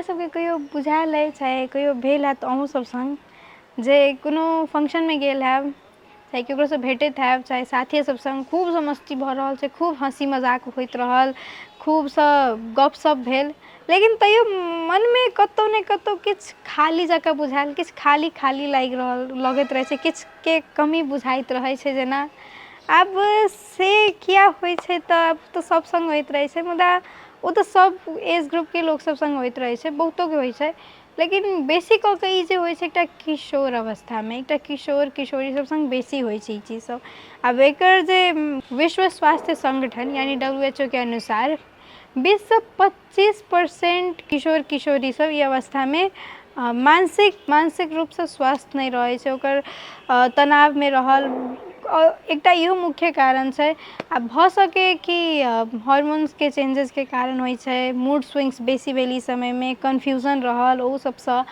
अहाँसभके कहियो बुझायल अछि चाहे कहियो भेल हैत अहूँसभ सङ्ग जे कोनो फंक्शनमे गेल हैब, चाहे ककरोसँ भेटैत हैब, चाहे साथिए सभ सङ्ग खूबसँ मस्ती भऽ रहल छै, खूब हँसी मजाक होइत रहल, खूबसँ गपशप भेल, लेकिन तैओ मनमे कतहु ने कतहु किछु खाली जकाँ बुझायल, किछु खाली खाली लागि रहल लगैत रहै छै, किछुके कमी बुझाइत रहै छै जेना। आब से किया होइ छै तऽ आब तऽ सभ सङ्ग होइत रहै छै, मुदा ओ तऽ सभ एज ग्रुपके लोकसभ सङ्ग होइत रहै छै, बहुतोके होइ छै, लेकिन बेसी कऽ कऽ ई जे होइ छै एकटा किशोर अवस्थामे, एकटा किशोर किशोरी सभ सङ्ग बेसी होइ छै ई चीजसभ। आब एकर जे विश्व स्वास्थ्य सङ्गठन यानि डब्ल्यू एच ओ के अनुसार 20सँ 25% किशोर किशोरी सब ई अवस्थामे मानसिक रूपसँ स्वस्थ नहि रहै छै, ओकर तनावमे रहल। एकटा इहो मुख्य कारण छै। आ भऽ सकै कि हार्मोन्सके चेंजेसके कारण होइ छै, मूड स्विंग्स बेसी भेल ई समयमे, कन्फ्यूजन रहल, ओहू सबसँ।